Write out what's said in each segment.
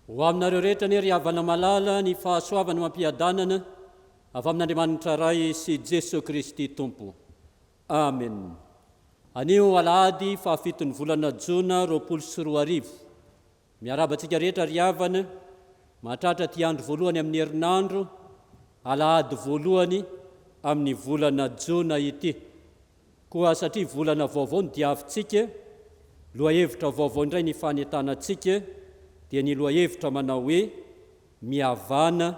Ho aminareo rehetra anie ry havana malala ny fahasoavana amam-piadanana avy amin'Andriamanitra Ray sy Jesoa Kristy Tompo. Amen. Anio alahady fahafiton'ny volana jona 2020. Miarahaba antsika rehetra ry havana, mahatratra ity andro voalohany amin'ny herinandro, alahady voalohany amin'ny volana jona ity. Koa satria volana vaovao no diavintsika, lohahevitra vaovao indray ny fanentanantsika dia ny lohahevitra manao hoe Mihavana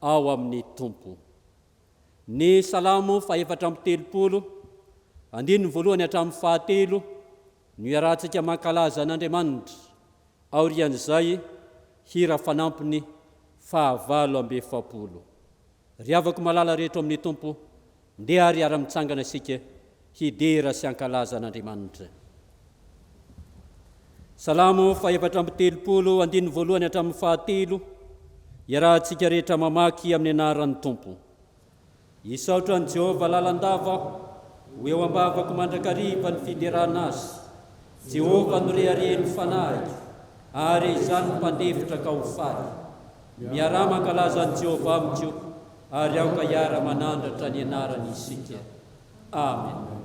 ao amin'ny Tompo. Ny Salamo faha-34, andininy voalohany hatramin'ny fahatelo no iarahantsika mankalaza an'Andriamanitra, aorian'izay hira fanampiny faha-48. Ry havako malala rehetra ao amin'ny Tompo, ndeha ary hiara-mitsangana isika hidera sy hankalaza an'Andriamanitra. Salamo faha-34, andininy voalohany hatramin'ny fahatelo, iarahantsika rehetra mamaky amin'ny anaran'ny Tompo. Hisaotra an'i Jehovah lalandava aho, ho eo am-bavako mandrakariva ny fiderana azy. Jehovah no reharehin'ny fanahiko, ary izany ny mpandefitra ka ho faly. Miaraha mankalaza an'i Jehovah amiko, ary aoka hiara-manandratra ny anarany isika. Amena.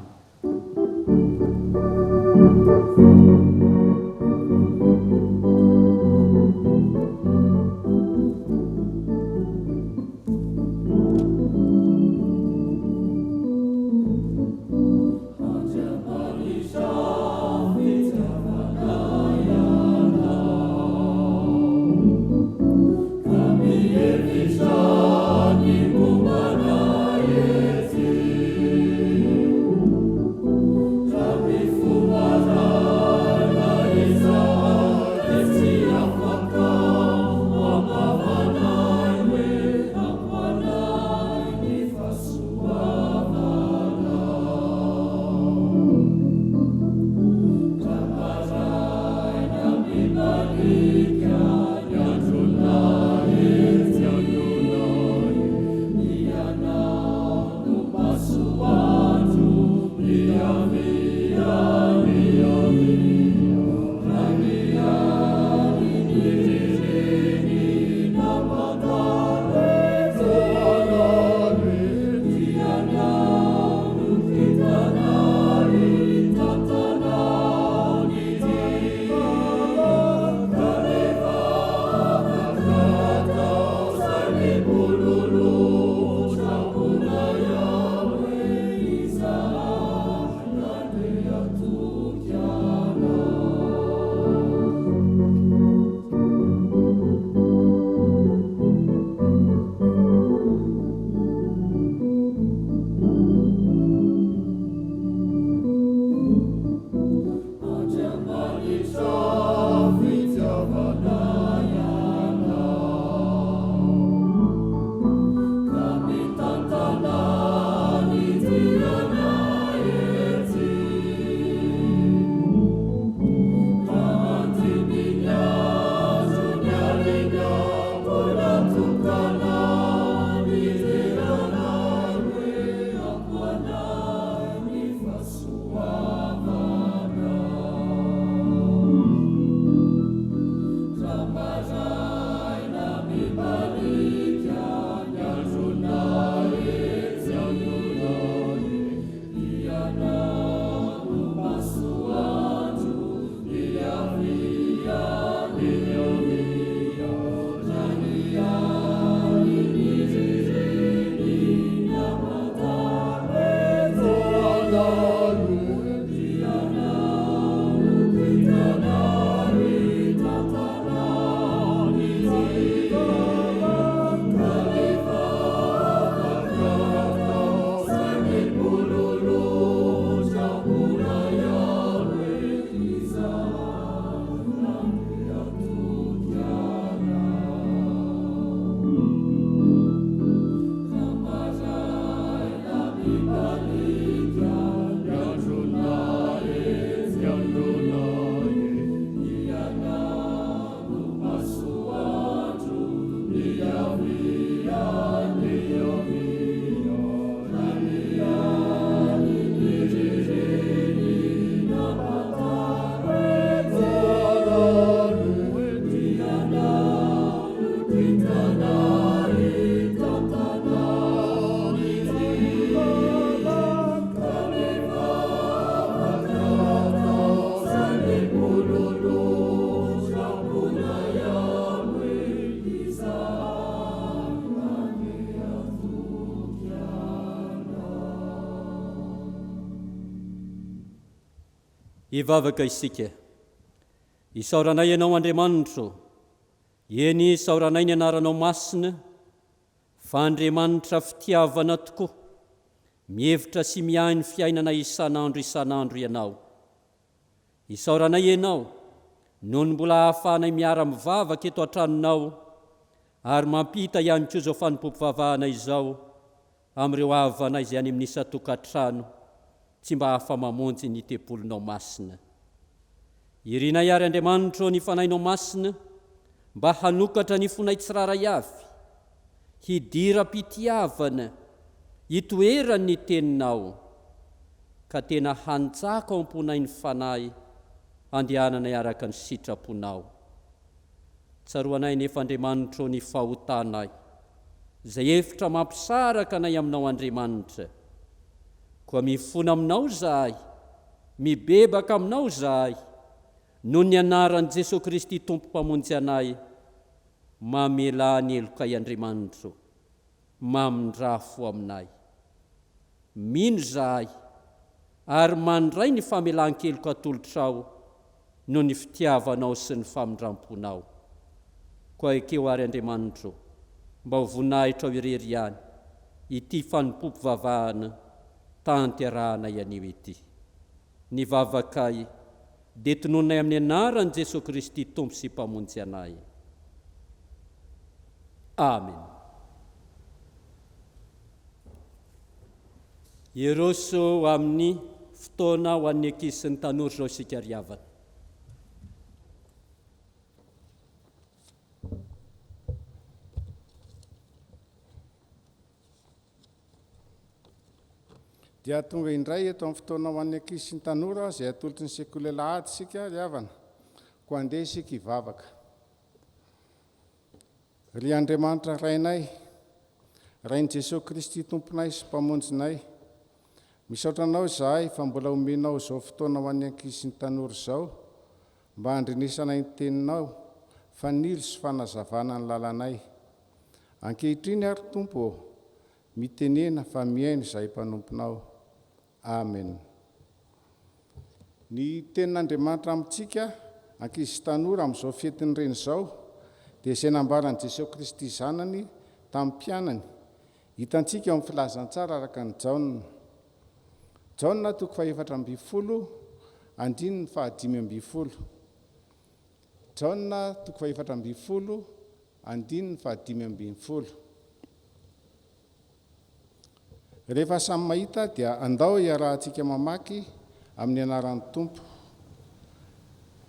Hivavaka isika. Isaoranay Ianao Andriamanitro, eny isaoranay ny anaranao masina, fa Andriamanitra fitiavana tokoa, mihevitra sy miahy ny fiainana isan'andro isan'andro Ianao. Isaoranay Ianao noho ny mbola ahafahanay miara-mivavaka eto an-tranonao ary mampita ihany koa izao fanompoam-pivavahana izao amin'ireo havanay izay any amin'ny isan-tokantrano tsy mba afa-mamonjy ny tempolinao masina. Irinay àry Andriamanitro ny Fanahinao Masina mba hanokatra ny fonay tsirairay avy, hidiram-pitiavana, hitoeran'ny Teninao, ka tena hanjaka ao am-ponay ny Fanahy handehananay araka ny sitraponao. Tsaroanay anefa Andriamanitro ny fahotanay, izay efitra mampisaraka anay aminao Andriamanitra. Koa mifona aminao izahay, mibebaka aminao izahay, noho ny anaran'i Jesoa Kristy Tompo Mpamonjy anay, mamelà ny helokay Andriamanitro, mamindrà fo aminay. Mino izahay ary mandray ny famelan-keloka atolotrao noho ny fitiavanao sy ny famindram-ponao. Koa ekeo àry Andriamanitro mba ho voninahitrao irery ihany ity fanompoam-pivavahana tanterahanay anio ity. Ny vavakay dia tononinay amin'ny anaran'i Jesoa Kristy Tompo sy Mpamonjy anay. Amen. Hiroso ho amin'ny fotoana ho an'ny ankizy sy ny tanora izao isika ry havana. Dia tonga indray eto amin'ny fotoana ho an'ny ankizy sy ny tanora izay atolotry ny Sekoly Alahady isika ry havana. Koa andeha isika hivavaka. Ry Andriamanitra Rainay, Rain'i Jesoa Kristy Tomponay sy Mpamonjinay, misaotra Anao izahay fa mbola omenao izao fotoana ho an'ny ankizy sy ny tanora izao mba handrenesanay ny Teninao, fanilo sy fanazavana ny lalanay. Ankehitriny ary Tompo ô, mitenena fa mihaino izahay mpanomponao. Amen. Ny Tenin'Andriamanitra amintsika, ankizy sy tanora, amin'izao fetin'ny Reny izao, dia izay nambaran'i Jesoa Kristy Zanany tamin'ny mpianany, hitantsika ao amin'ny Filazantsara araka an'i Jaona. Jaona toko fahefatra ambinifolo, andininy fahadimy ambinifolo. Jaona toko fahefatra ambinifolo, andininy fahadimy ambinifolo. Rehefa samy mahita dia andao hiarahantsika mamaky amin'ny anaran'ny Tompo.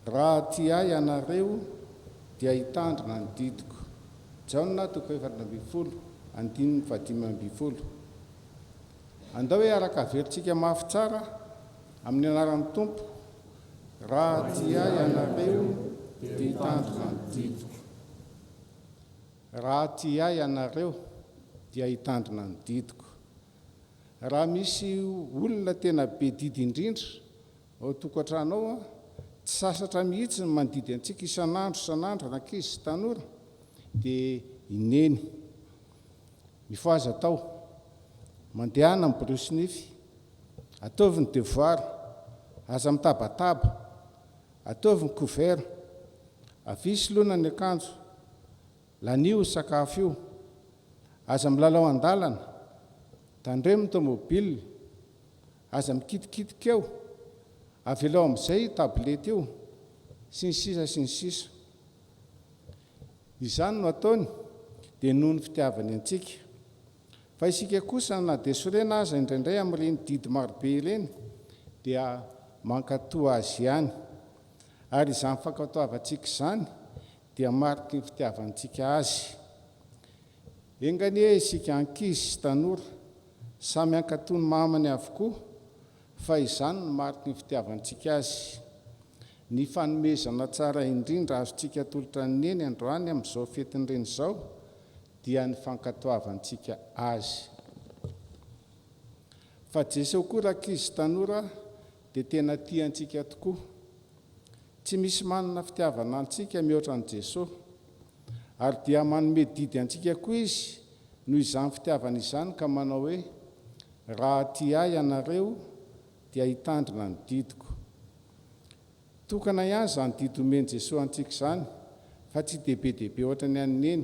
Raha tia Ahy ianareo dia hitandrina ny didiko. Jaona toko fahefatra ambinifolo, andininy fahadimy ambinifolo. Andao hiaraka haverintsika mafy tsara amin'ny anaran'ny Tompo. Raha tia Ahy ianareo dia hitandrina ny didiko. Raha tia Ahy ianareo dia hitandrina ny didiko. Raha misy olona tena be didy indrindra ao an-tokantrano ao, tsy sasatra mihitsy ny mandidy antsika isan'andro isan'andro, rankizy sy tanora, dia i Neny. Mifohaza tao. Mandehana miborosy nify. Ataovy ny devoir. Aza mitabataba. Ataovy ny couvert. Avia soloina ny akanjo. Lanio io sakafo io. Aza milalao an-dalana. Tandremo ny tomobile. Aza mikitikitika eo. Avelao amin'izay io tablette io. Sy ny sisa sy ny sisa. Izany no ataony dia noho ny fitiavany antsika. Fa isika kosa na dia sorena aza indraindray amin'ireny didy marobe ireny dia mankatò azy ihany. Ary izany fankatoavantsika izany dia mariky ny fitiavantsika azy. Enga anie isika ankizy sy tanora samy hankatò ny mamany avokoa fa izany no mariky ny fitiavantsika azy. Ny fanomezana tsara indrindra azontsika atolotra an'i Neny androany amin'izao fetin'ny Reny izao dia ny fankatoavantsika azy. Fa Jesoa koa rankizy sy tanora dia tena tia antsika tokoa. Tsy misy manana fitiavana antsika mihoatra an'i Jesoa. Ary dia manome didy antsika koa Izy noho izany fitiavana izany ka manao hoe, Raha tia Ahy ianareo dia hitandrina ny didiko. Tokana ihany izany didy omen'i Jesoa antsika izany fa tsy dia be dia be ohatran'ny an'i Neny,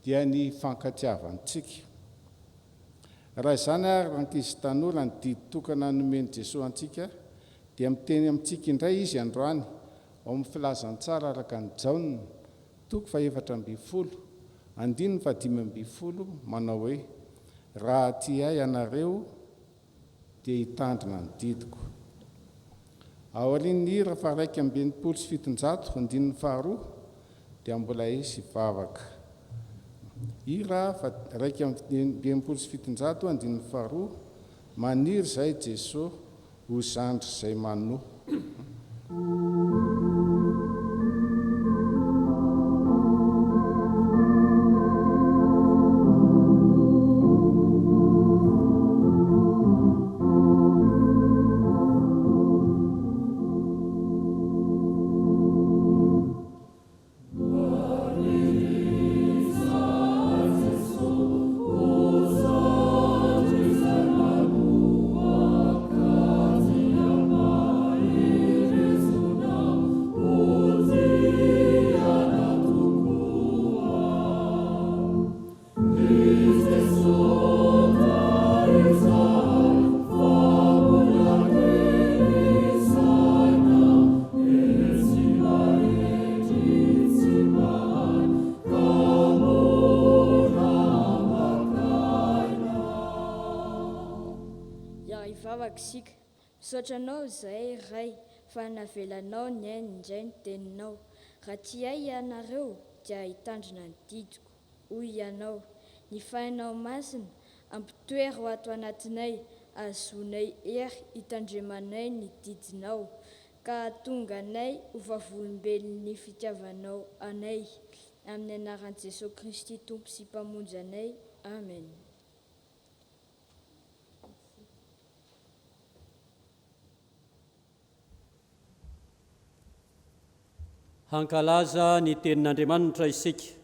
dia ny hifankatiavantsika. Raha izany ary rankizy tanora ny didy tokana nomen'i Jesoa antsika dia miteny amintsika indray Izy androany ao amin'ny filazantsara araka an'i Jaona toko fahefatra ambin'ny folo andininy fahadimy ambin'ny folo manao hoe, Raha tia Ahy ianareo dia hitandrina ny didiko. Aorian'ny hira faha-761 andininy faharoa dia mbola hisy vavaka. Hira faha-761 andininy faharoa, Maniry izahay Jeso ho zandry izay manoa. Hiara-hivavaka isika. Misaotra Anao izahay Ray fa navelanao nihaino indray ny teninao. Raha tia ahy ianareo dia hitandrina ny didiko. Hoy Ianao, Ny Fahinao Masina, ampitoero ato anatinay, ahazoanay hery hitandremanay ny didinao, ka hahatonga anay ho vavolombelon'ny fitiavanao anay. Amin'ny anaran'i Jesoa Kristy Tompo sy Mpamonjy anay. Amen. Hankalaza ny Tenin'Andriamanitra isika.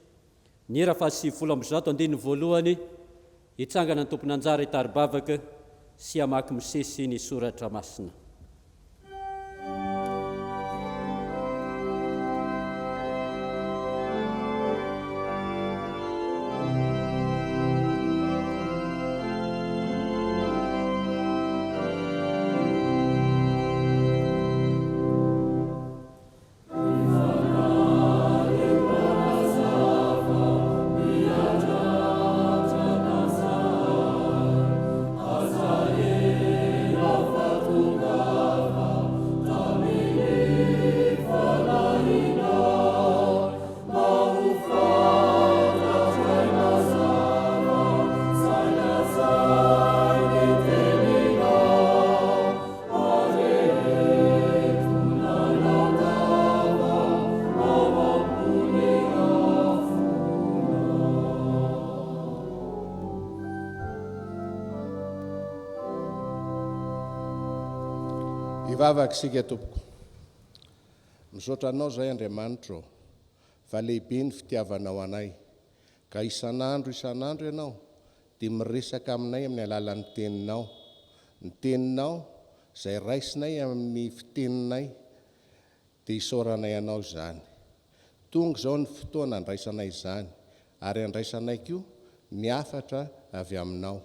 Ny hira faha-190 andininy voalohany, Hitsangana ny tompon'anjara hitari-bavaka sy hamaky misesy ny Soratra Masina. Hivavaka isika tompoko. Misaotra anao zahay Andriamanitra ô, fa lehibe ny fitiavanao anay, ka isan'andro isan'andro ianao dia miresaka aminay amin'ny alalan'ny teninao. Ny teninao izay raisinay amin'ny fiteninay dia isaoranay anao izany. Tonga izao ny fotoana andraisanay izany ary andraisanay koa ny hafatra avy aminao.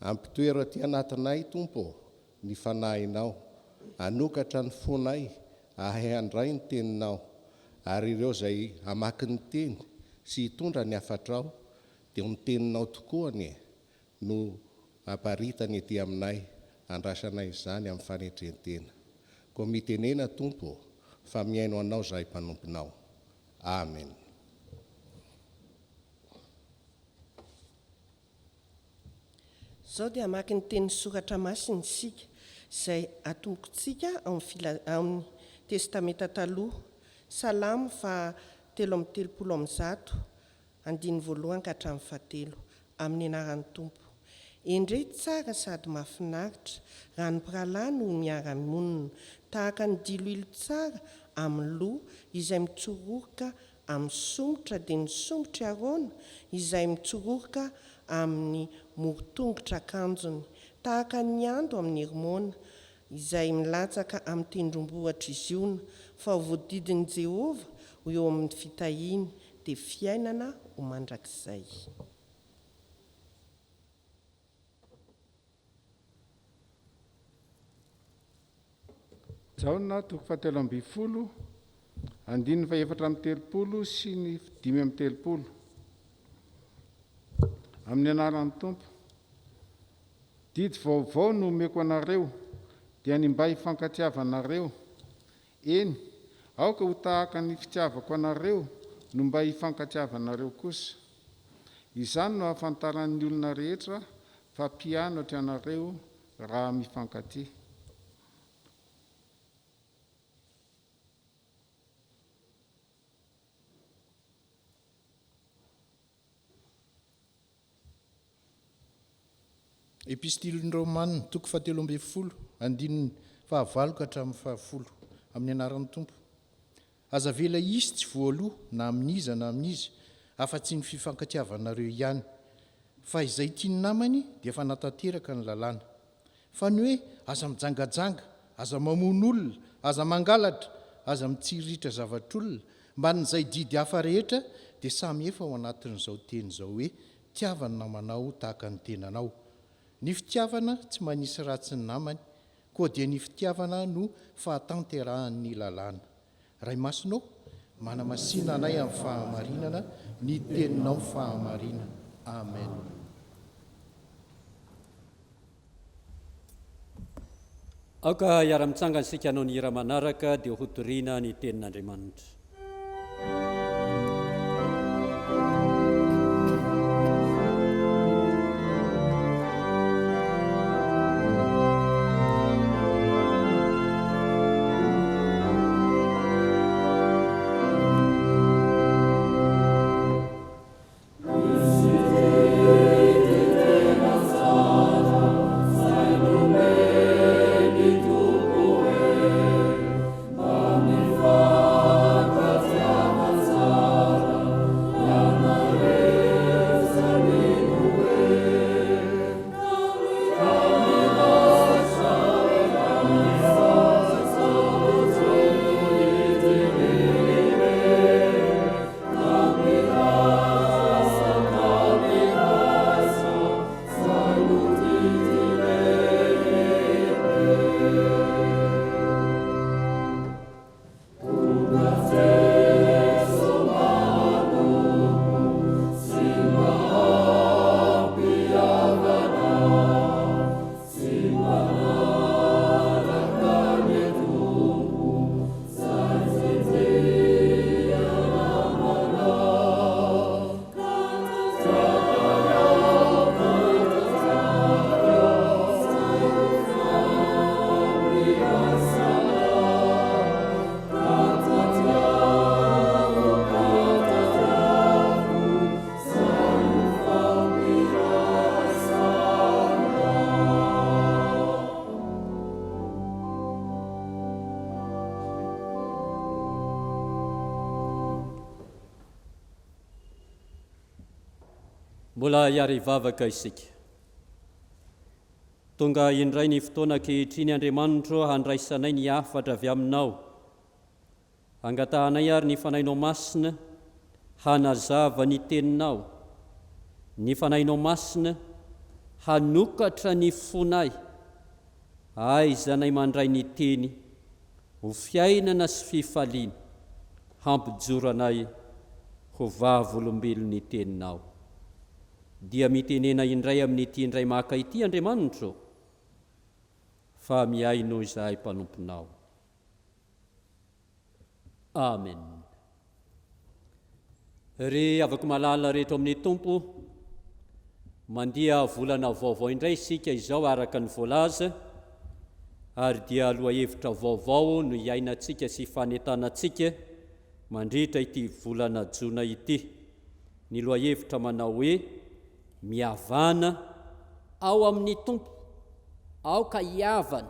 Ampitoero aty anatinay Tompo ô ny Fanahinao, hanokatra ny fonay hahay handray ny Teninao, ary ireo izay hamaky ny Teny sy hitondra ny hafatrao dia ho ny Teninao tokoa anie no haparitany ety aminay, andrasanay izany amin'ny fanetren-tena. Koa mitenena Tompo ô, fa mihaino Anao izahay mpanomponao. Amen. Izao dia hamaky ny tenin'ny Soratra Masina isika, izay atombokintsika ao amin'ny ao amin'ny Testamenta Taloha, Salamo faha 133, andininy voalohany ka hatramin'ny fahatelo, amin'ny anaran'ny Tompo. Endrey tsara sady mahafinaritra raha ny mpirahalahy no miara-monina, tahaka ny diloilo tsara amin'ny loha izay mitsororoka amin'ny somotra dia ny somotr'i Arona izay mitsororoka amin'ny morontongotr'akanjony, tahaka ny ando amin'ny Hermona. Izay milatsaka amin'ny tendrombohitr'i Ziona, fa ho voadidin'i Jehovah ho eo amin'ny fitahiany, dia fiainana ho mandrakizay. Jaona toko fahatelo ambin'ny folo, andininy fahefatra amby telopolo sy ny 35. Amin'ny anaran'ny Tompo. Didy vaovao no omeko anareo, dia ny mba hifankatiavanareo. Eny, aoka ho tahaka ny fitiavako anareo no mba hifankatiavanareo kosa. Izany no ahafantaran'ny olona rehetra fa mpianatro ianareo raha mifankatia. Epistilin'ny Romana, toko fahatelo ambin'ny folo, andininy fahavalo ka hatramin'ny fahafolo. Amin'ny anaran'ny Tompo. Aza avela hisy tsy voaloa na amin'iza na amin'iza, afa-tsy ny fifankatiavanareo ihany. Fa izay tia ny namany dia efa natanteraka ny lalàna. Fa ny hoe aza mijangajanga, aza mamono olona, aza mangalatra, aza mitsiriritra zavatr'olona, mbanin'izay didy hafa rehetra dia samy efa ao anatin'izao teny izao hoe tiava ny namanao tahaka ny tenanao. Ny fitiavana tsy manisy ratsy ny namany, koa dia ny fitiavana no fahatanterahan'ny lalàna. Ray Masina ô, manamasina anay amin'ny fahamarinana, ny Teninao fahamarina. Amen. Aoka hiara-mitsangana isika hanao ny hira manaraka dia hotorina ny tenin'Andriamanitra. Mbola hiara-hivavaka isika. Tonga indray ny fotoana ankehitriny Andriamanitro handraisanay ny hafatra avy Aminao. Angatahanay ary ny Fanahinao Masina hanazava ny Teninao, ny Fanahinao Masina hanokatra ny fonay, ahaizanay mandray ny Teny ho fiainana sy fifaliana, hampijoro anay ho vavolombelon'ny Teninao. Dia mitenena indray amin'ity indray maka ity Andriamanitro, fa mihaino izahay mpanomponao. Amen. Ry havako malala rehetra ao amin'ny Tompo, mandia volana vaovao indray isika izao araka ny voalaza, ary dia lohahevitra vaovao no iainantsika sy ifanentanantsika mandritra ity volana jona ity. Ny lohahevitra manao hoe Mihavana ao amin'ny Tompo, aoka hihavana,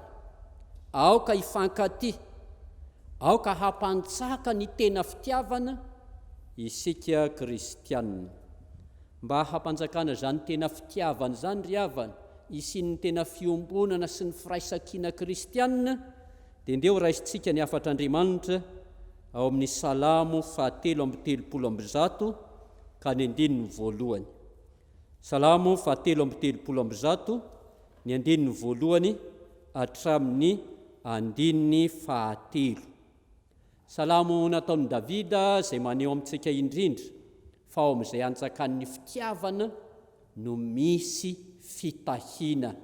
aoka hifankatia, aoka hampanjaka ny tena fitiavana isika kristiana. Mba hampanjakana izany tena fitiavana izany ry havana. hisian'ny tena fiombonana sy ny firaisankina kristianina, dia ndeha ho raisintsika ny hafatr'Andriamanitra ao amin'ny Salamo fahatelo 133 ka ny andininy voalohany. Salamo fahatelo 133, ny andininy voalohany hatramin'ny andininy fahatelo. Salamo nataon'i Davida izay maneho amintsika indrindra fa ao amin'izay anjakan'ny fitiavana no misy fitahiana.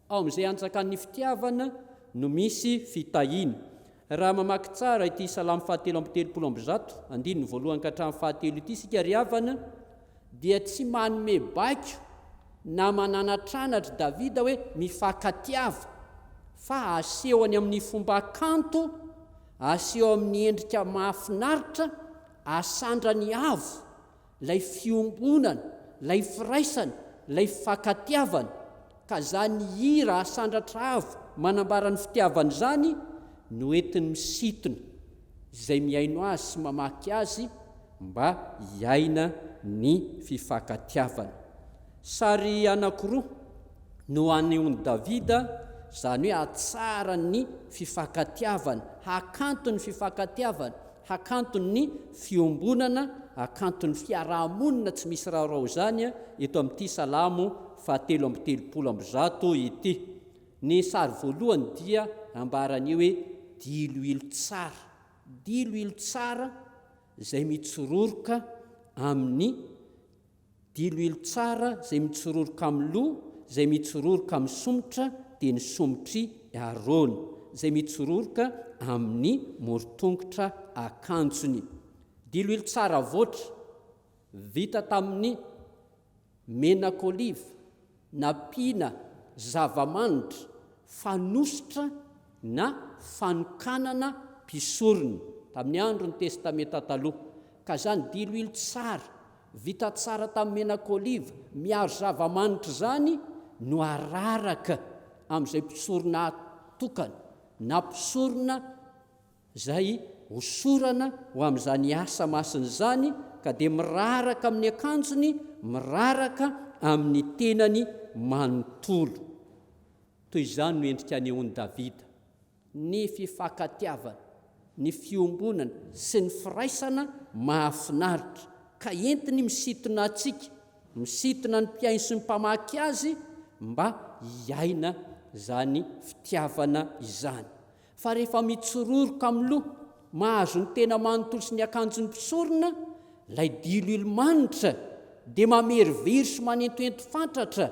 Ao amin'izay anjakan'ny fitiavana no misy fitahiana. Raha mamaky tsara ity Salamo fahatelo 133, andininy voalohany ka hatramin'ny fahatelo ity isika ry havana, dia tsy manome baiko na mananatranatra Davida hoe mifankatiava, fa asehony amin'ny fomba kanto, aseho amin'ny endrika mahafinaritra, asandrany avo ilay fiombonana, ilay firaisana, ilay fifankatiavana, ka izany hira asandratra avo manambara ny fitiavana izany no entiny misintona izay mihaino azy sy mamaky azy mba hiaina ny fifankatiavana. Sary anankiroa no anehoan'i Davida izany hoe hatsara ny fifankatiavana, hakanto ny fifankatiavana, hakanto ny fiombonana, hakanto ny fiaraha-monina tsy misy raorao izany eto amin'ity Salamo fahatelo 133 ity. Ny sary voalohany dia ambarany eo hoe diloilo tsara, diloilo tsara izay mitsororoka amin'ny diloilo tsara izay mitsororoka amin'ny loha, izay mitsororoka amin'ny somotra, dia ny somotr'i Arona, izay mitsororoka amin'ny morotongotra akanjony. Diloilo tsara voatra, vita tamin'ny menaka oliva, nampiana zava-manitra fanosotra na fanokanana mpisorona, tamin'ny andron'ny Testamenta Taloha, ka izany diloilo tsara, vita tsara tamin'ny menaka oliva, miharo zava-manitra izany no araraka amin'izay mpisorona atokana, na mpisorona izay hosorana ho amin'izany asa masina izany, ka dia miraraka amin'ny akanjony, miraraka amin'ny tenany manontolo. Toy izany no endrika anehoan'i Davida ny fifankatiavana, ny fiombonana sy ny firaisana mahafinaritra, ka entiny misintona antsika, misintona ny mpihaino sy ny mpamaky azy mba hiaina izany fitiavana izany. Fa rehefa mitsororoka amin'ny loha, mahazo ny tena manontolo sy ny akanjon'ny mpisorona, ilay diloilo manitra dia mamerivery sy manentoento fatratra,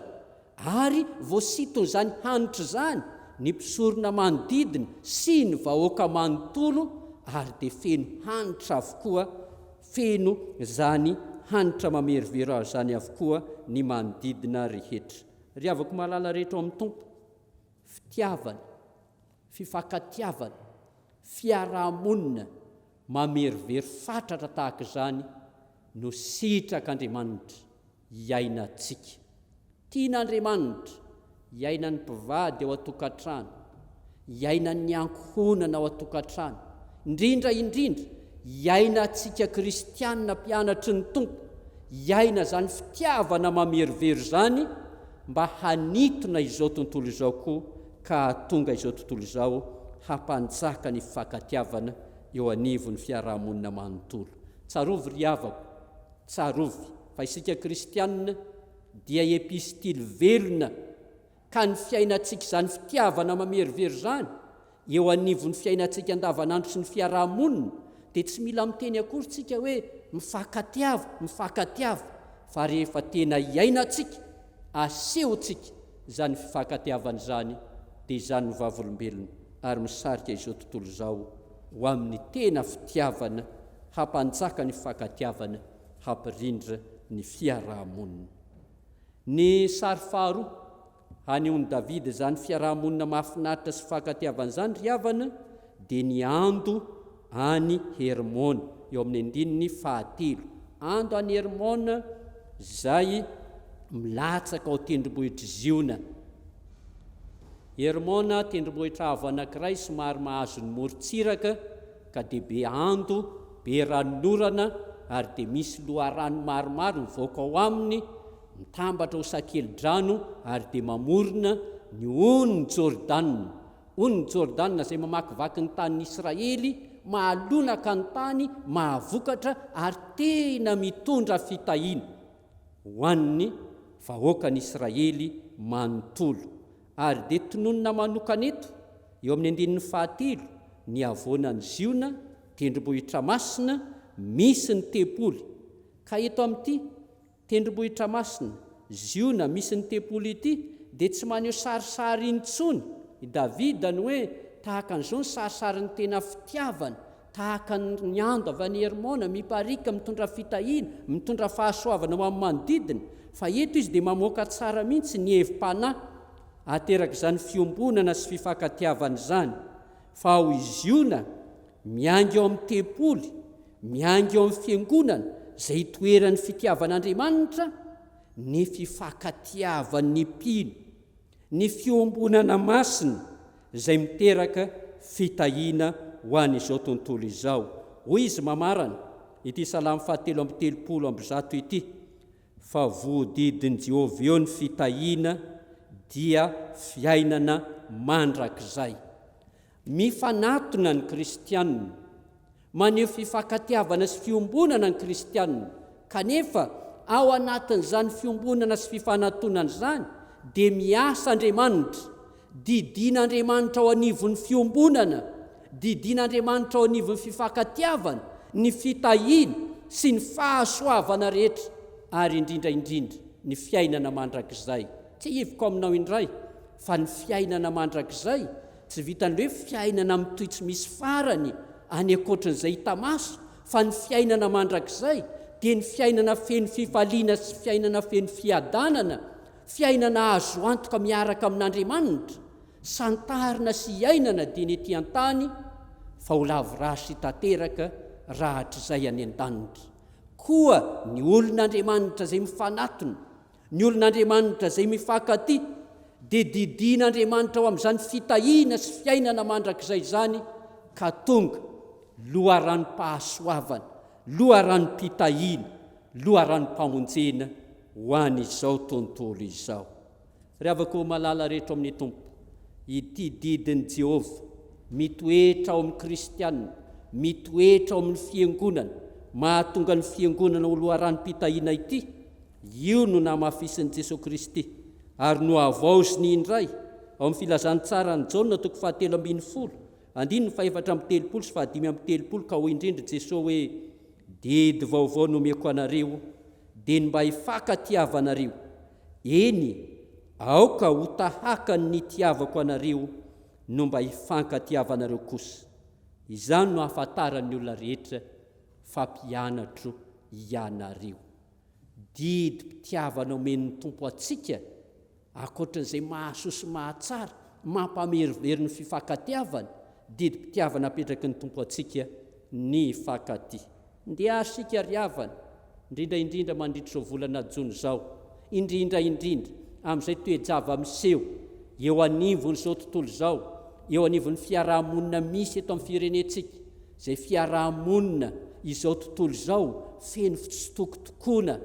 ary voasinton'izany hanitra izany ny mpisorona manodidina sy ny vahoaka manontolo, ary dia feno hanitra avokoa, feno izany hanitra mamerivery azy izany avokoa ny manodidina rehetra. Ry havako malala rehetra ao amin'ny Tompo, fitiavana, fifankatiavana, fiaraha-monina mamerivery fatratra tahaka izany no sitrak'Andriamanitra hiainantsika. Tian'Andriamanitra hiainan'ny mpivady ao an-tokantrano, hiainan'ny ankohonana ao an-tokantrano, indrindra indrindra hiainantsika kristiana mpianatry ny Tompo, hiaina izany fitiavana mamerivery izany mba hanintona izao tontolo izao koa ka hahatonga izao tontolo izao hampanjaka ny fifankatiavana eo anivon'ny fiarahamonina manontolo. Tsarovy ry havako, tsarovy fa isika kristianina dia epistily velona ka ny fiainantsika izany fitiavana mamerivery izany eo anivon'ny fiainantsika andavanandro sy ny fiaraha-monina dia tsy mila miteny akory tsika hoe mifankatiava, mifankatiava fa rehefa tena iainantsika, asehontsika izany fifankatiavana izany dia izany no vavolombelona ary misarika izao tontolo izao ho amin'ny tena fitiavana hampanjaka ny fifankatiavana hampirindra ny fiaraha-monina. Ny sary faharoa hanehoan'i Davida izany fiaraha-monina mahafinaritra sy fifankatiavana izany ry havana dia ny ando any Hermona, eo amin'ny andininy fahatelo. Ando any Hermona izay milatsaka ao tendrombohitr'i Ziona. Hermona, tendrombohitra avo anankiray somary mahazo ny morontsiraka ka dia be ando, be ranonorana ary dia misy loharano maromaro mivoaka ao aminy. Mitambatra ho sakeli-drano ary dia mamorona ny onin'i Jordana. Onin'i Jordana izay mamakivaky ny tanin'i Israely, mahalonaka ny tany, mahavokatra ary tena mitondra fitahiana ho an'ny vahoakan'Israely manontolo. Ary dia tononina manokana eto, eo amin'ny andininy fahatelo, ny havoanan'i Ziona, tendrombohitra masina, misy ny tempoly. Ka eto amin'ity Tendrombohitra masina, Ziona, misy ny tempoly ity, dia tsy maneho sarisary intsony i Davida ny hoe tahaka an'izao ny sarisarin'ny tena fitiavana, tahaka ny ando avy any Hermona, mipariaka, mitondra fitahiana, mitondra fahasoavana ho amin'ny manodidina, fa eto izy dia mamoaka tsara mihitsy ny hevi-panahy aterak'izany fiombonana sy fifankatiavana izany, fa ao i Ziona, miainga ao amin'ny tempoly, Miainga eo amin'ny Fiangonana izay itoeran'ny fitiavan'Andriamanitra ny fifankatiavan'ny mpino, ny fiombonana masina izay miteraka fitahiana ho an'izao tontolo izao. Hoy izy mamarana ity Salamo fahatelo 133 ity, Fa voadidin'i Jehovah eo ny fitahiana dia fiainana mandrakizay. Mifanatona ny kristiana. Maneho fifankatiavana sy fiombonana ny kristiana. Kanefa, ao anatin'izany fiombonana sy fifanatonana izany, dia miasa Andriamanitra. Didian'Andriamanitra ao anivon'ny fiombonana, didian'Andriamanitra ao anivon'ny fifankatiavana, ny fitahiana sy ny fahasoavana rehetra, ary indrindra indrindra, ny fiainana mandrakizay. Tsiahiviko aminao indray fa ny fiainana mandrakizay tsy vitan'ny hoe fiainana mitohy tsy misy farany any ankoatran'izay hita maso fa ny fiainana mandrakizay dia ny fiainana feno fifaliana sy fiainana feno fiadanana, fiainana azo antoka miaraka amin'Andriamanitra, santarina sy iainana dieny ety an-tany fa ho lavorary sy tanteraka rahatrizay any an-danitra. Koa ny olon'Andriamanitra izay mifanatona Ny olon'Andriamanitra izay mifankatia dia didian'Andriamanitra ho amin'izany fitahiana sy fiainana mandrakizay izany ka tonga loharanom-pahasoavana, loharanom-pitahiana, loharanom-pamonjena ho an'izao tontolo izao. Ry havako malala rehetra ao amin'ny Tompo, ity didin'i Jehovah mitoetra ao amin'ny kristiana, mitoetra ao amin'ny fiangonana, mahatonga ny fiangonana ho loharanom-pitahiana ity, Io no namafisin'i Jesoa Kristy ary nohavaoziny indray ao amin'ny Filazantsaran'i Jaona toko fahatelo ambinifolo, andininy fahefatra amby telopolo sy fahadimy amby telopolo ka hoy indrindra Jesoa hoe, Didy vaovao no omeko anareo, dia ny mba hifankatiavanareo. Eny, aoka ho tahaka ny nitiavako anareo no mba hifankatiavanareo kosa. Izany no ahafantaran'ny olona rehetra fa mpianatro ianareo. Didim-pitiavana omen'ny Tompo antsika, ankoatran'izay mahasoa sy mahatsara, mampamerivery ny fifankatiavana, didim-pitiavana apetraky ny Tompo antsika ny hifankatia. Ndeha ary isika ry havana, indrindra indrindra mandritra izao volana jona izao, indrindra indrindra amin'izay toe-java-miseho eo anivon'izao tontolo izao, eo anivon'ny fiaraha-monina misy eto amin'ny firenentsika, Izay fiaraha-monina izao tontolo izao feno fitsitokotokoana,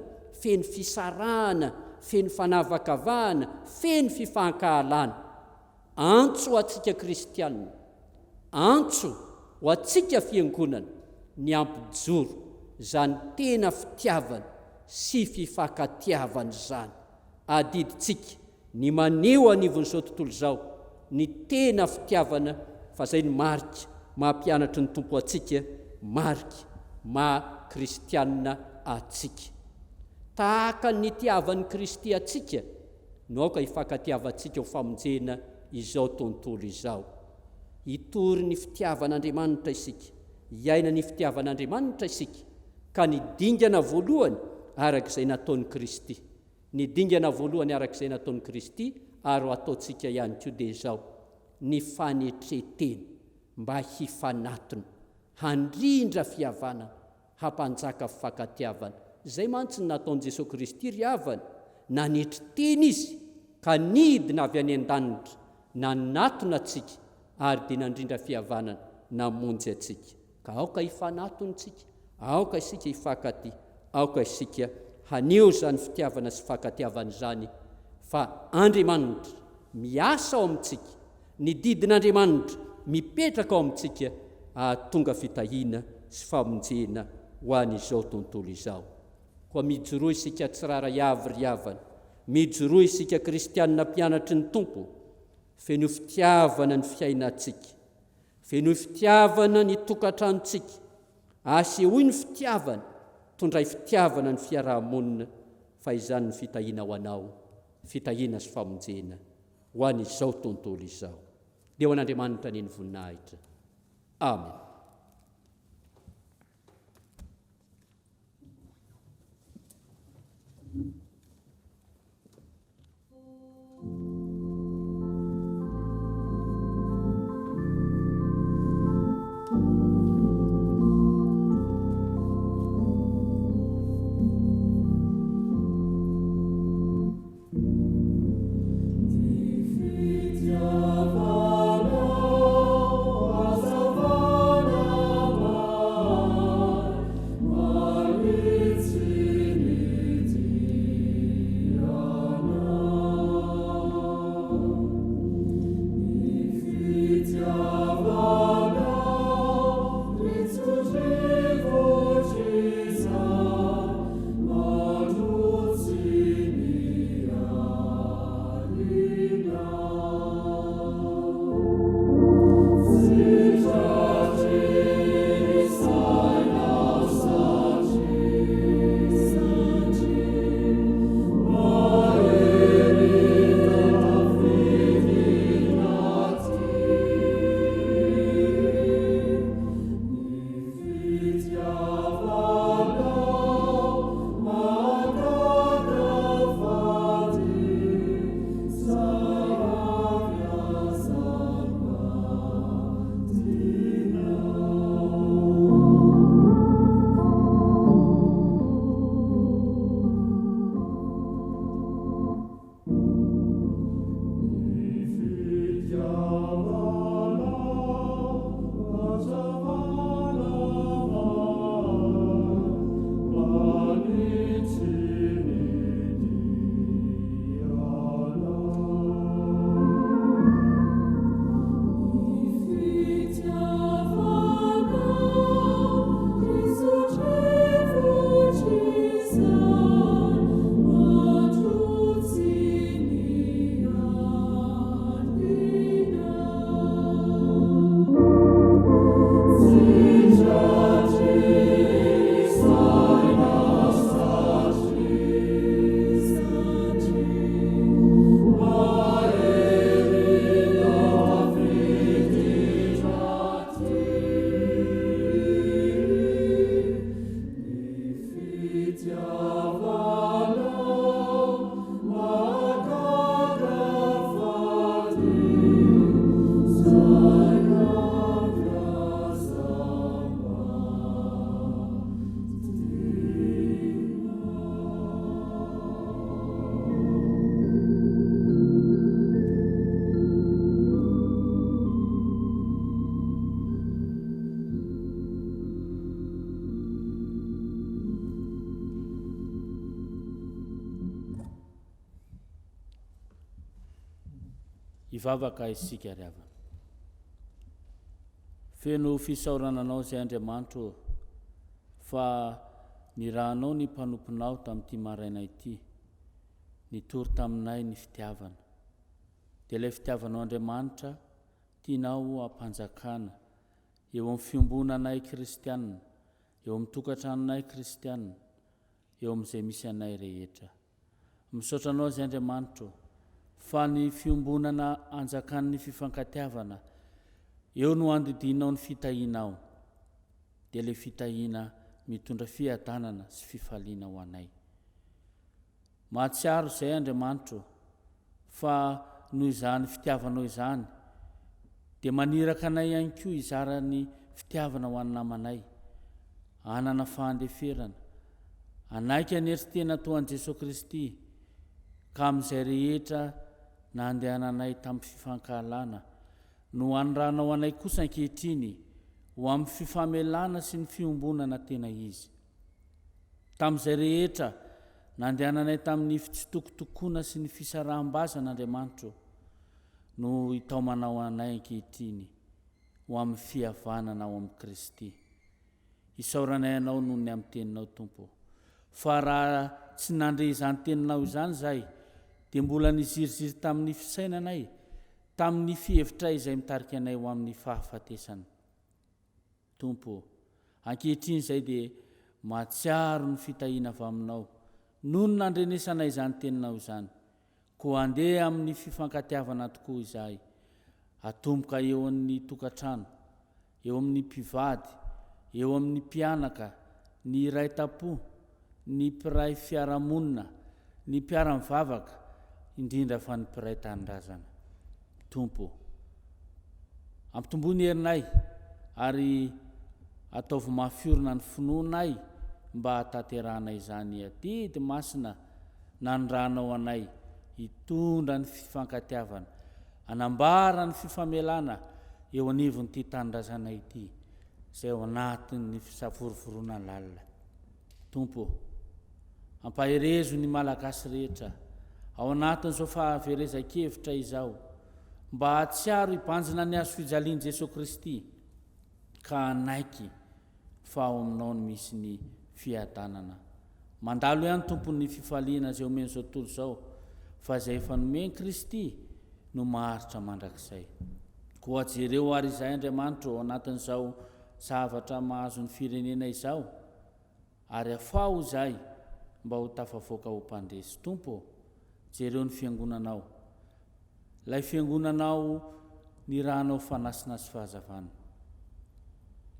feno fisarahana, feno fanavakavahana, feno fifankahalana. Antso ho antsika kristiana, antso ho antsika fiangonana ny hampijoro izany tena fitiavana sy fifankatiavana izany. Adidintsika ny maneho anivon'izao tontolo izao ny tena fitiavana fa izay no marika maha mpianatry ny Tompo antsika, marika maha kristianina antsika. Tahaka ny nitiavan'i Kristy antsika no aoka hifankatiavantsika ho famonjena izao tontolo izao. Hitory ny fitiavan'Andriamanitra isika, hiaina ny fitiavan'Andriamanitra isika, ka ny dingana voalohany araka izay nataon'i Kristy. Ny dingana voalohany araka izay nataon'i Kristy ary ho ataontsika ihany koa dia izao, ny fanetren-tena mba hifanatona, handrindra fihavanana, hampanjaka fifankatiavana. Izay mantsy no nataon'i Jesoa Kristy ry havana, nanetry tena Izy ka nidina avy any an-danitra, nanatona antsika ary dia nandrindra fihavanana namonjy antsika. Ka aoka hifanatona isika, aoka isika hifankatia, aoka isika. haneho izany fitiavana sy fankatiavana izany fa Andriamanitra miasa ao amintsika, ny didin'Andriamanitra mipetraka ao amintsika ahatonga fitahiana sy famonjena ho an'izao tontolo izao. Koa mijoroa isika tsirairay avy ry havana, mijoroa isika kristianina mpianatry ny Tompo, fenoy fitiavana ny fiainantsika, fenoy fitiavana ny tokantranontsika, asehoy ny fitiavana, tondray fitiavana ny fiaraha-monina fa izany ny fitahiana ho anao, fitahiana sy famonjena ho an'izao tontolo izao. Dia ho an'Andriamanitra anie ny voninahitra. Amen. Hivavaka isika ry havana. Feno fisaorana anao izay Andriamanitro ô, fa nirahanao ny mpanomponao tamin'ity maraina ity, nitory taminay ny fitiavana. Dia ilay fitiavanao Andriamanitra tianao hampanjakana eo amin'ny fiombonanay kristianina, eo amin'ny tokantranonay kristianina, eo amin'izay misy anay rehetra. Misaotra Anao izay Andriamanitro fa ny fiombonana anjakan'ny fifankatiavana, eo no andidianao ny fitahianao, dia ilay fitahiana mitondra fiadanana sy fifaliana ho anay. Mahatsiaro izay Andriamanitro fa noho izany fitiavanao izany dia maniraka anay ihany koa hizara ny fitiavana ho an'ny namanay, hanana fahandeferana, hanaiky hanery tena toa an'i Jesoa Kristy ka amin'izay rehetra nandehananay tamin'ny fifankahalana no hanirahanao anay kosa ankehitriny ho amin'ny fifamelana sy ny fiombonana tena izy. Tamin'izay rehetra. nandehananay tamin'ny fitsitokotokoana sy ny fisaraham-bazana, Andriamanitra ô, no itaomanao anay ankehitriny ho amin'ny fihavanana ao amin'i Kristy. Isaoranay Anao noho ny amin'ny Teninao, Tompo ô. Fa raha tsy nandre izany Teninao izany izahay, dia mbola niziriziry tamin'ny fisainanay, tamin'ny fihevitray izay mitarika anay ho amin'ny fahafatesana. Tompo ô, ankehitriny izay dia mahatsiaro ny fitahiana avy Aminao, noho ny nandrenesanay izany Teninao izany. Koa andeha amin'ny fifankatiavana tokoa izahay, atomboka eo amin'ny tokantrano, eo amin'ny mpivady, eo amin'ny mpianaka, ny iray tampo, ny mpiray fiarahamonina, ny mpiara-mivavaka, indrindra fa ny mpiray tanindrazana. Tompo ô, ampitomboy ny herinay ary ataovy mafy orina ny finoanay mba hahatanterahanay izany adidy masina nanirahanao anay hitondra ny fifankatiavana, hanambara ny fifamelana eo anivon'ity tanindrazanay ity izay ao anatin'ny fisavorovoroana lalina. Tompo ô, ampaherezo ny Malagasy rehetra ao anatin'izao fahaverezan-kevitra izao mba hahatsiaro hibanjina ny hazofijalian'i Jesoa Kristy ka hanaiky fa ao aminao no misy ny fiadanana. Mandalo ihany Tompo ny fifaliana izay omen'izao tontolo izao fa izay efa nomen'i Kristy no maharitra mandrakizay. Koa jereo ary izahay Andriamanitra ao anatin'izao zavatra mahazo ny firenena izao ary afaho izahay mba ho tafavoaka ho mpandresy. Tompo ô, jereo ny fiangonanao. Ilay fiangonanao nirahanao fanasina sy fahazavana.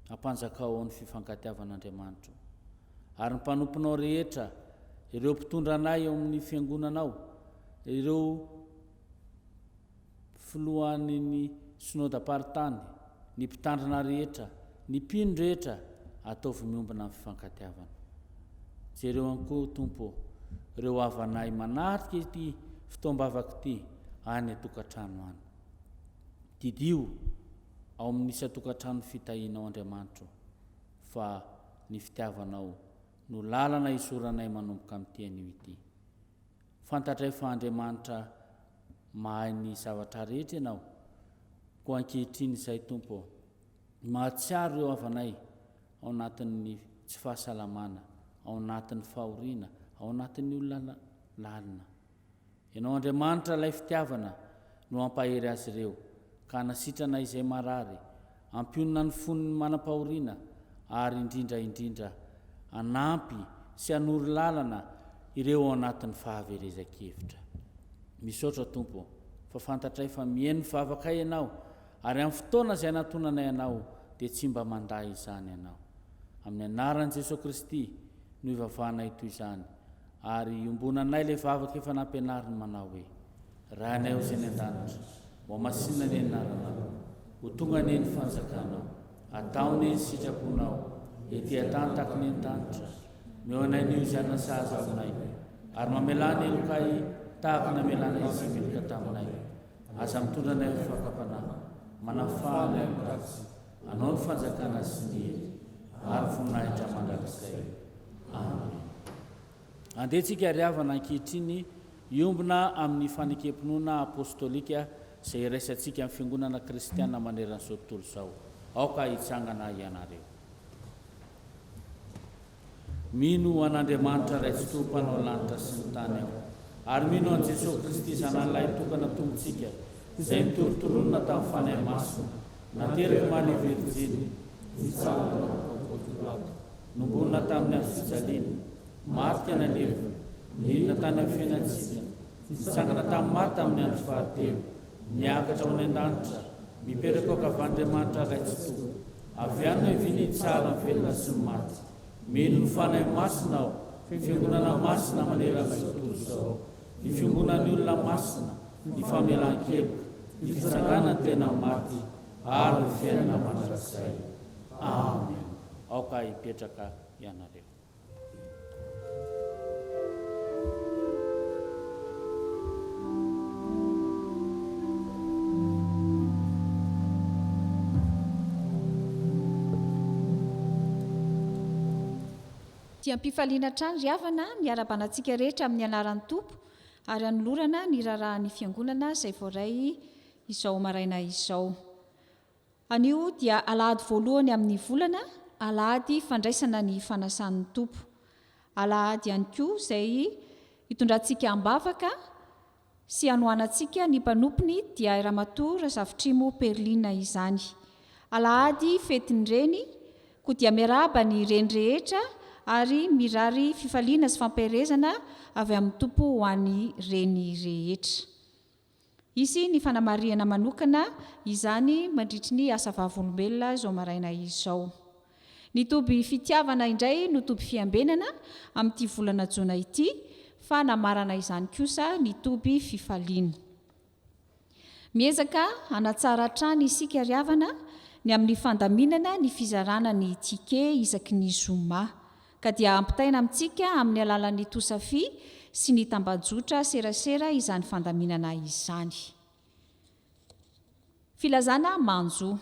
Ampanjakao ao ny fifankatiavana Andriamanitro. Ary ny mpanomponao rehetra, ireo mpitondra anay eo amin'ny fiangonanao, ireo filohan'ny ny synodam-paritany, ny mpitandrina rehetra, ny mpino rehetra, ataovy miombona amin'ny fifankatiavana. Jereo ihany koa, Tompo ô, ireo havanay manatrika ity fotoam-bavaka ity any an-tokantrano any. Didio ao amin'ny isan-tokantrano ny fitahianao, Andriamanitro, fa ny fitiavanao no lalana izoranay manomboka amin'ity anio ity. Fantatray fa Andriamanitra mahay ny zavatra rehetra Ianao, koa ankehitriny izay, Tompo ô, mahatsiaro ireo havanay ao anatin'ny tsy fahasalamana, ao anatin'ny fahoriana, ao anatin'ny olona lalina. Ianao Andriamanitra ilay fitiavana no hampahery azy ireo, ka hanasitrana izay marary, hampionona ny fon'ny manam-pahoriana, ary indrindra indrindra hanampy sy hanoro lalana ireo ao anatin'ny fahaverezan-kevitra. Misaotra Tompo fa fantatray fa mihaino ny vavakay Ianao ary amin'ny fotoana izay anatonanay Anao dia tsy mba mandà izany Ianao. Amin'ny anaran'i Jesoa Kristy no ivavahanay toy izany ary iombonanay ilay vavaka efa nampianariny manao hoe, Rainay ao izay any an-danitra, ho hamasinina anie ny anaranao, ho tonga anie ny fanjakanao, atao anie ny sitraponao, ety an-tany tahaka ny any an-danitra. Omeo anay anio izay hanina sahaza aminay, ary mamelà ny helokay tahaka ny namelanay izay meloka taminay. Aza mitondra anay amin'ny fakam-panahy, manafaha anay amin'ny ratsy. Anao ny fanjakana sy ny hery ary voninahitra mandrakizay. Amena. Andeha tsika ry havana ankehitriny hiombona amin'ny fanekem-pinoana apostolika izay iraisantsika amin'ny fiangonana kristiana manerana izao tontolo izao. Aoka hitsangana ianareo. Mino an'Andriamanitra Ray Tsitoha Mpanao lanitra sy ny tany aho, ary mino an'i Jesoa Kristy Zanany Lahitokana Tompontsika, izay nitorontoronina tamin'ny Fanahy Masina, naterak'i Maria Virjiny, nitsahana tao Ponto Pilato, nombonina tamin'ny hazo fijaliana, maty ka nalevina, nidina tany amin'ny fiainan-tsika, nitsangana tamin'ny maty tamin'ny andro fahatelo, niakatra ho any an-danitra, mipetraka eo ankavan'Andriamanitra Ray Tsitoha. Avy any no hiaviany hitsara ny velona sy ny maty. Mino ny Fanahy Masina aho, Fiangonana masina manerana izao tontolo izao, ny fiongonan'ny olona masina, ny famelan-keloka, ny fitsanganan'ny tena maty, ary ny fiainana mandrakizay. Amen. Aoka hipetraka ianareo. Dia am-pifaliana hatrany ry havana ny hiarahabana antsika rehetra amin'ny anaran'ny Tompo ary hanolorana ny raharahan'ny Fiangonana izay voaray izao maraina izao. Anio dia alahady voalohany amin'ny volana, alahady fandraisana ny fanasan'ny Tompo. Alahady ihany koa izay hitondrantsika am-bavaka sy hanohanantsika ny mpanompony dia Ramatoa Razafitrimo Perline izany. Alahady fetin'ny Reny, koa dia miarahaba ny Reny rehetra ary mirary fifaliana sy fampaherezana avy amin'ny Tompo ho an'ny Reny rehetra. Hisy ny fanamarihana manokana izany mandritry ny asa vavolombelona izao maraina izao. Ny toby fitiavana indray no toby fiambenana amin'ity volana jona ity fa namarana izany kosa ny toby fifaliana. Miezaka hanatsara hatrany isika ry havana ny amin'ny fandaminana ny fizarana ny ticket isaky ny zoma. Ka dia ampitaina amintsika amin'ny alalan'ny Tosafy sy ny tambajotra serasera izany fandaminana izany. Filazana manjo.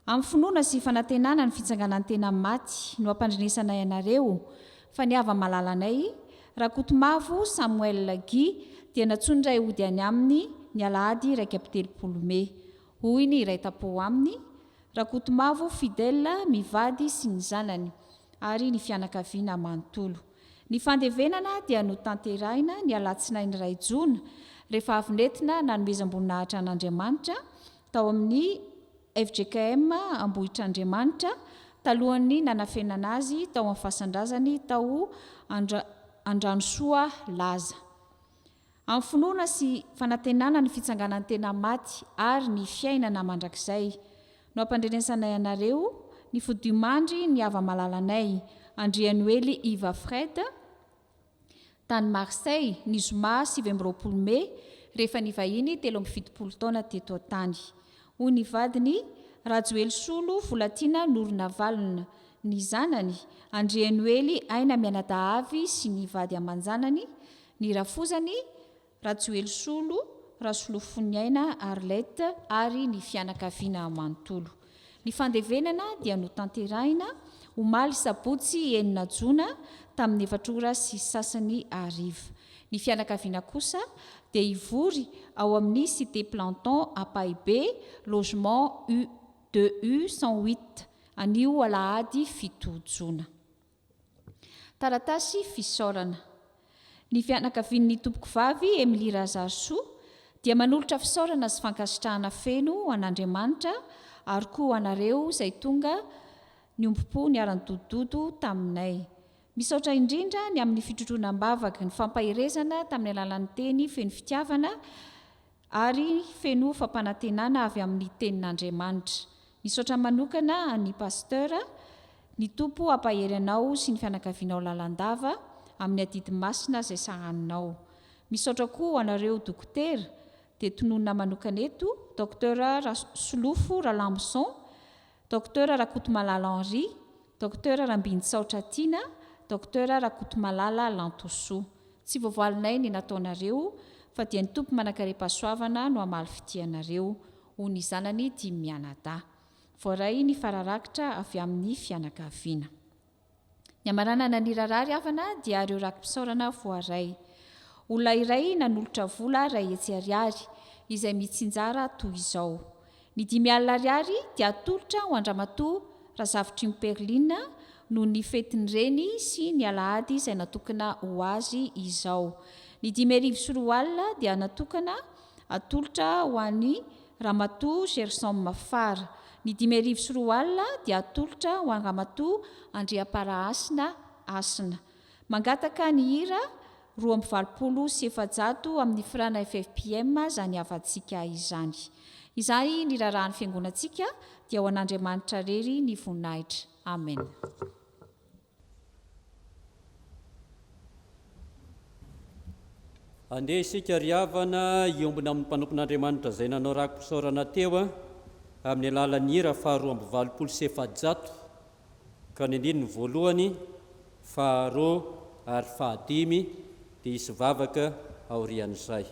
Amin'ny finoana sy fanantenana ny fitsanganan'ny tena maty no ampandrenesanay anareo fa ny hava-malalanay, Rakotomavo Samuel Guy, dia nantsoin'ny Ray hody any aminy ny alahady 31 mey. Hoy ny iray tampo aminy, Rakotomavo Fidèle mivady sy ny zanany ary ny fianakaviana manontolo. Ny fandevenana dia notanterahina ny alatsinainy iray jona, rehefa avy nentina nanomezam-boninahitra an'Andriamanitra tao amin'ny fjkm Ambohitrandriamanitra, talohan'ny nanafenana azy tao amin'ny fasan-drazany tao Andranosoa Laza. Amin'ny finoana sy fanantenana ny fitsanganan'ny tena maty ary ny fiainana mandrakizay, no ampandrenesanay anareo ny fodiomandry ny hava-malalanay, Andrianoely Yves Fred, tany Marseille, ny zoma 29 mey, rehefa nivahiny 73 taona teto an-tany. Hoy ny vadiny, Rajoelisolo Volatiana Noronavalona, ny zanany, Andrianoely Aina mianadahavy sy ny vady aman-janany, Ny rafozany, Rajoelisolo, Rasolofoniaina Arlette ary ny fianakaviana manontolo. Ny fandevenana dia notanterahina omaly sabotsy enina jona tamin'ny efatra ora sy sasany hariva. Ny fianakaviana kosa dia hivory ao amin'ny Cité Planton Ampahibe, logement U deux U 108, anio alahady fito jona. Taratasy fisaorana. Ny fianakavian'ny Tompokovavy Emilie Razarisoa dia manolotra fisaorana sy fankasitrahana feno ho an'Andriamanitra ary koa ho anareo izay tonga niombom-po niara-nidodododo taminay. Misaotra indrindra ny amin'ny fitrotroana am-bavaka, ny fampaherezana tamin'ny alalan'ny teny feno fitiavana, Ary feno fampanantenana avy amin'ny tenin'Andriamanitra. Misaotra manokana an'i Pasteur, ny Tompo hampahery anao sy ny fianakavianao lalandava amin'ny adidy masina izay sahaninao. Misaotra koa ho anareo Dokotera, dia tononina manokana eto, Docteur Rasolofo Ralamboson, Docteur Rakotomalala Henri, Docteur Rambinintsaotra Tiana, Docteur Rakotomalala Lantosoa. Tsy voavalinay ny nataonareo fa dia ny Tompo manankarem-pahasoavana no hamaly fitia anareo, hoy ny zanany dimy mianadahy. Voaray ny fararakitra avy amin'ny fianakaviana. Ny hamaranana ny raharaha ry havana dia ireo raki-pisaorana voaray. Olona iray nanolotra vola 100 ariary, izay mitsinjara toy izao. Ny 50 ariary dia atolotra ho an-dRamatoa Razafitrimo Perline noho ny fetin'ny reny sy ny alahady izay natokana ho azy izao. Ny 2005 dia natokana atolotra ho an'i Ramatoa Gerson Fara. Ny 2005 dia atolotra ho an-Ramatoa Andriamparahasina Hasina. Mangataka ny hira 482 amin'ny firana ffpm izany havantsika izany. Izany ny raharahan'ny fiangonantsika dia ho an'Andriamanitra rery ny voninahitra. Amen. Andeha isika ry havana hiombona amin'ny mpanompon'Andriamanitra izay nanao raki-pisaorana teo amin'ny alalan'ny hira faha 482 ka ny andininy voalohany, faharoa ary fahadimy dia hisy vavaka aorian'izay.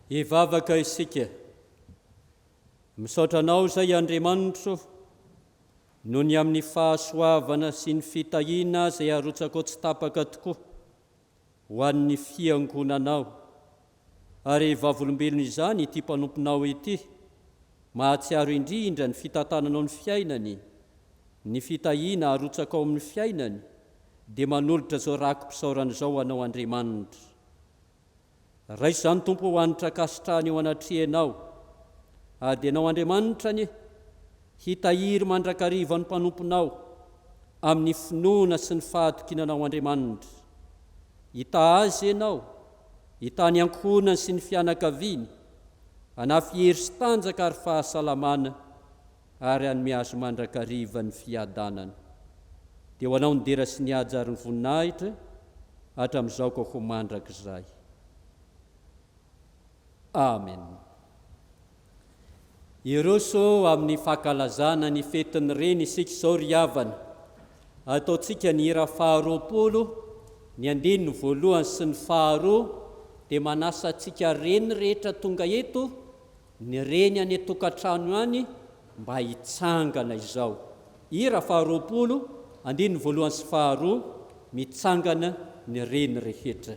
Hivavaka isika. Misaotra Anao izay Andriamanitro noho ny amin'ny fahasoavana sy ny fitahiana izay arotsakao tsy tapaka tokoa ho an'ny Fiangonanao. Ary vavolombelon'izany ity mpanomponao ity, mahatsiaro indrindra ny fitantananao ny fiainany, ny fitahiana arotsakao amin'ny fiainany, dia manolotra izao raki-pisaorana izao ho Anao Andriamanitra. Raiso izany Tompo ho hanitra ankasitrahana eo anatrehanao, ary dia Ianao Andriamanitra anie hitahiry mandrakariva ny mpanomponao amin'ny finoana sy ny fahatokiana Anao Andriamanitra. Hitaha azy Ianao, hitaha ny ankohonany sy ny fianakaviany, hanafy hery sy tanjaka ary fahasalamana ary hanome azy mandrakariva ny fiadanana. Dia ho Anao ny dera sy ny haja ary ny voninahitra hatramin'izao ka ho mandrakizay. Amen. Hiroso amin'ny fankalazana ny fetin'ny Reny isika izao ry havana. Ataontsika ny hira faharoapolo, ny andininy voalohany sy ny faharoa, dia manasa antsika reny rehetra tonga eto Ny reny any an-tokantrano any mba hitsangana izao. Hira faharoapolo, andininy voalohany sy faharoa, Mitsangana ny reny rehetra.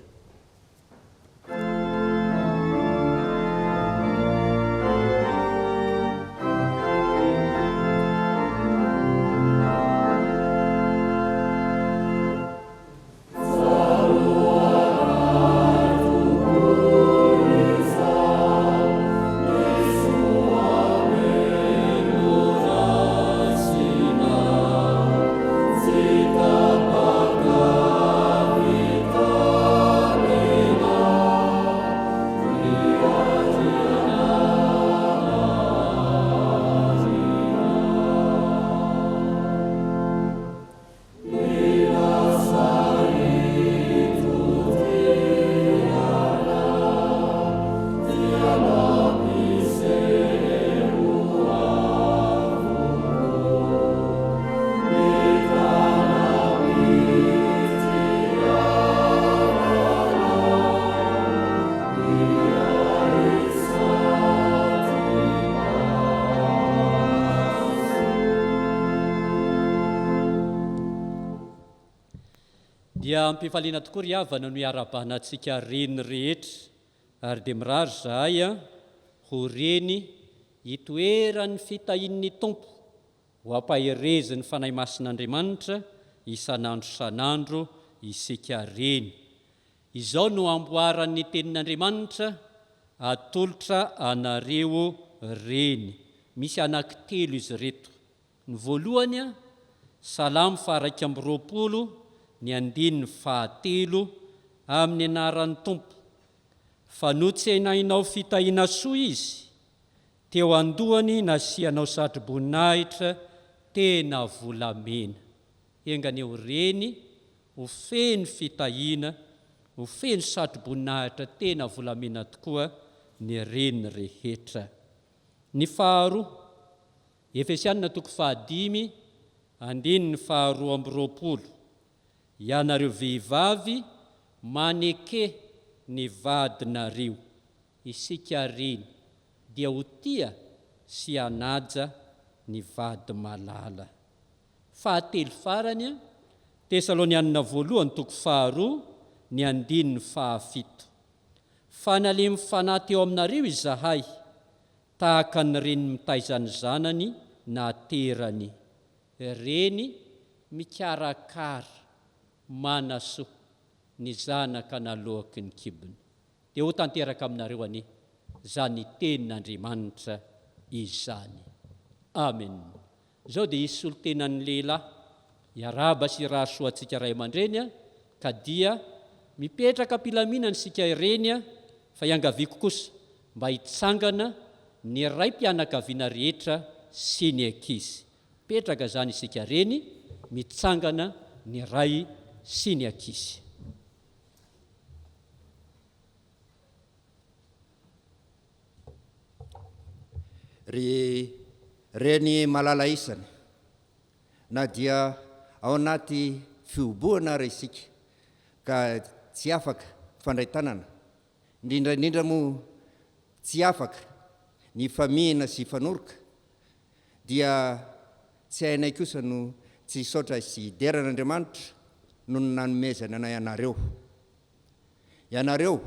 Dia am-pifaliana tokoa ry havana no iarahabana antsika reny rehetra ary dia mirary izahay ho reny hitoeran'ny fitahian'ny Tompo ho ampaherezin'ny Fanahy Masin'Andriamanitra isan'andro isan'andro isika reny. Izao no amboaran'ny Tenin'Andriamanitra atolotra anareo reny. Misy anankitelo izy ireto. Ny voalohany, Salamo faha-21, ny andininy fahatelo, Amin'ny anaran'ny Tompo. Fa notsenainao fitahiana soa izy, teo an-dohany nasianao satroboninahitra tena volamena. Enga anie ho reny ho feno fitahiana, ho feno satroboninahitra tena volamena tokoa ny reny rehetra. Ny faharoa, Efesianina toko fahadimy, andininy faharoa amby roapolo, Ianareo vehivavy, maneke ny vadinareo. Isika reny dia ho tia sy hanaja ny vady malala. Fahatelo farany, Tesalonianina voalohany toko faharoa, ny andininy fahafito. Fa nalemy fanahy teo aminareo izahay, tahaka ny reny mitaiza ny zanany naterany. Reny mikarakara, manasoa ny zanaka naloaky ny kibony. Dia ho tanteraka aminareo anie izany tenin'Andriamanitra izany. Amen. Izao dia hisy solontenan'ny lehilahy hiarahaba sy hirary soa antsika ray aman-dreny ka dia mipetraka am-pilaminana isika ireny fa iangaviako kosa mba hitsangana ny raim-pianakaviana rehetra sy ny ankizy. Mipetraka izany isika reny, mitsangana ny ray sy ny ankizy. Ry reny malala isany, na dia ao anaty fihobohana ara isika ka tsy afaka mifandray tanana, indrindra indrindra moa. tsy afaka ny hifamihina sy hifanoroka dia tsy hainay kosa no tsy hisaotra sy hidera an'Andriamanitra noho ny nanomezany anay anareo. Ianareo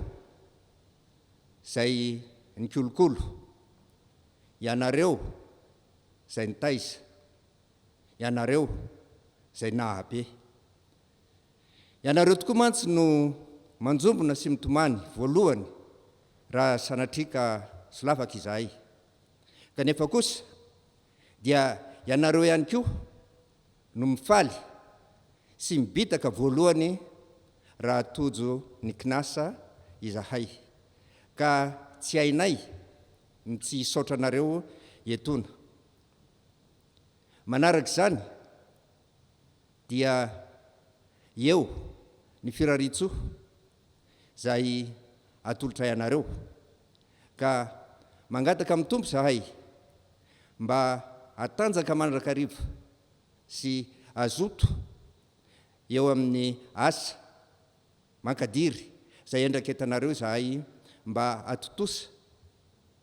izay nikolokolo, ianareo izay nitaiza, ianareo izay nahabe. Ianareo tokoa mantsy no manjombona sy mitomany voalohany raha sanatria ka solafaka izahay. Kanefa kosa dia ianareo ihany koa no mifaly sy mibitaka voalohany raha tojo ny kinasa izahay ka tsy hainay ny tsy hisaotra anareo etoana. Manaraka izany dia eo ny firariantsoa izay atolotray anareo ka mangataka amin'ny Tompo izahay mba hatanjaka mandrakariva sy hazoto eo amin'ny asa mankadiry izay andraiketanareo izahay mba hatontosa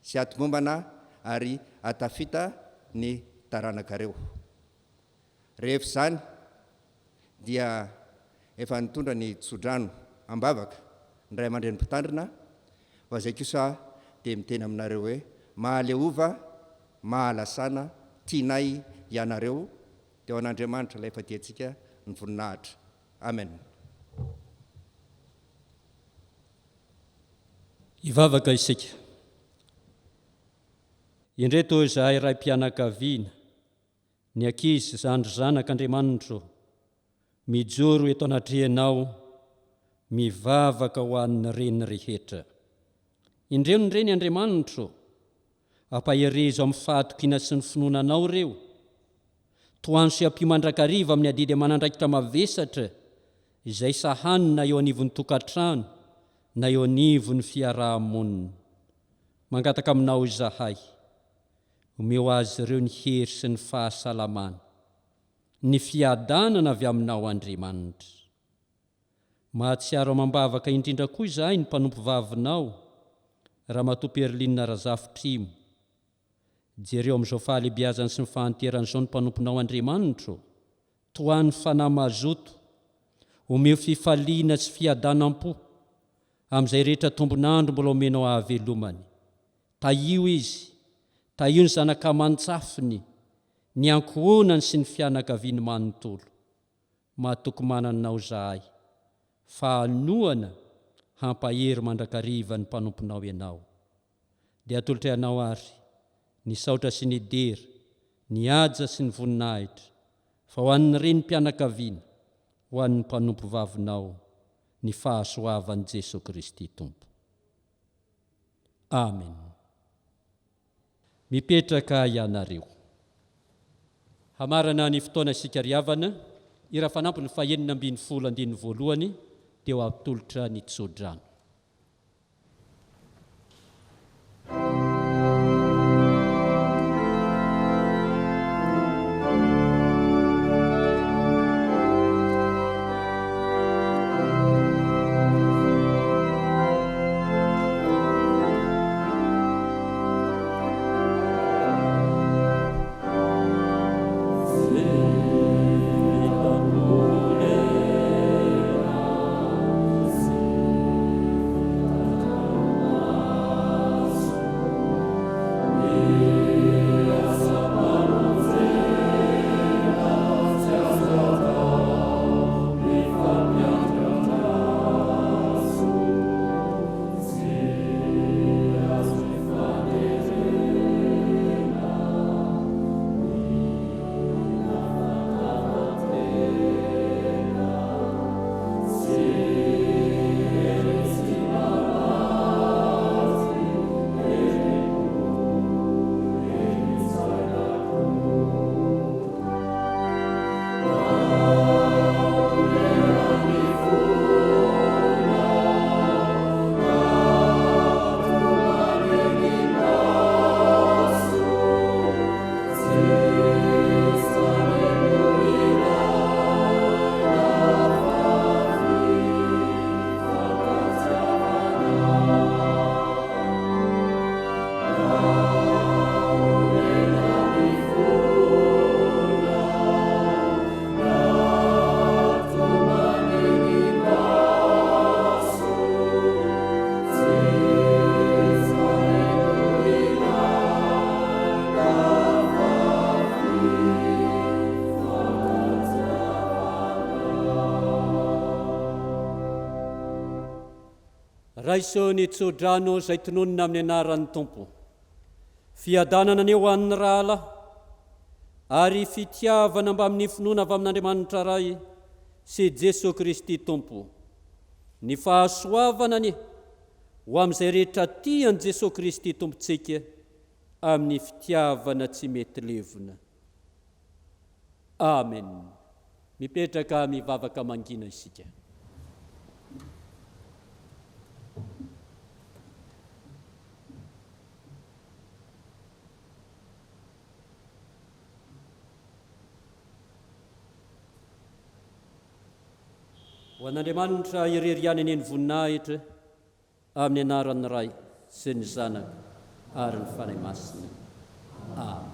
sy hatomombana ary hatafita ny taranakareo. Rehefa izany dia efa nitondra ny tsodrano am-bavaka ny ray aman-dreny mpitandrina fa izay kosa dia miteny aminareo hoe mahaleova, mahalasana, tianay ianareo, dia ho an'Andriamanitra ilay efa tia antsika ny voninahitra. Amen. Hivavaka isika. Indreto izahay raim-pianakaviana, ny ankizy zandry zanak' Andriamanitro, mijoro eto anatrehanao, mivavaka ho an'ny reny rehetra. Indreo ny reny Andriamanitro, ampaherezo amin'ny fahatokiana sy ny finoana Anao ireo. Tohano sy ampio mandrakariva amin'ny adidy aman'andraikitra mavesatra izay sahanina eo anivon'ny tokantrano na eo anivon'ny fiaraha-monina. Mangataka aminao izahay, omeo azy ireo ny hery sy ny fahasalamana, ny fiadanana avy aminao Andriamanitra. Mahatsiaro amam-bavaka indrindra koa izahay ny mpanompovavinao, Ramatoa Perline Razafitrimo. Jereo amin'izao fahalebiazany sy ny fahanterany izao ny mpanomponao Andriamanitro, tohano fanahy mazoto, omeo fifaliana sy fiadanam-po amin'izay rehetra tombon'andro mbola omenao hahavelomany. Tahio izy, tahio ny zanaka aman-tsafiny, ny ankohonany sy ny fianakaviany manontolo. Matoky manana Anao izahay, fa hanohana hampahery mandrakariva ny mpanomponao Ianao. Dia atolotray Anao àry ny saotra sy ny dera, ny haja sy ny voninahitra, fa ho an'ny renim-pianakaviana, ho an'ny mpanompovavinao, ny fahasoavan'i Jesoa Kristy Tompo. Amen. Mipetraka ianareo. Hamarana ny fotoana isika ry havana, hira fanampiny fahenina 16 andininy voalohany dia ho atolotra ny tsodrano. Raiso ny tsodrano izay tononina amin'ny anaran'ny Tompo. Fiadanana anie ho an'ny rahalahy, ary fitiavana mbamin'ny finoana avy amin'Andriamanitra Ray sy Jesoa Kristy Tompo. Ny fahasoavana anie ho amin'izay rehetra tia an'i Jesoa Kristy Tompontsika amin'ny fitiavana tsy mety levona. Amen. Mipetraka mivavaka mangina isika. Ho an'Andriamanitra irery ihany anie ny voninahitra amin'ny anaran'ny Ray sy ny Zanaka ary ny Fanahy Masina. Amen.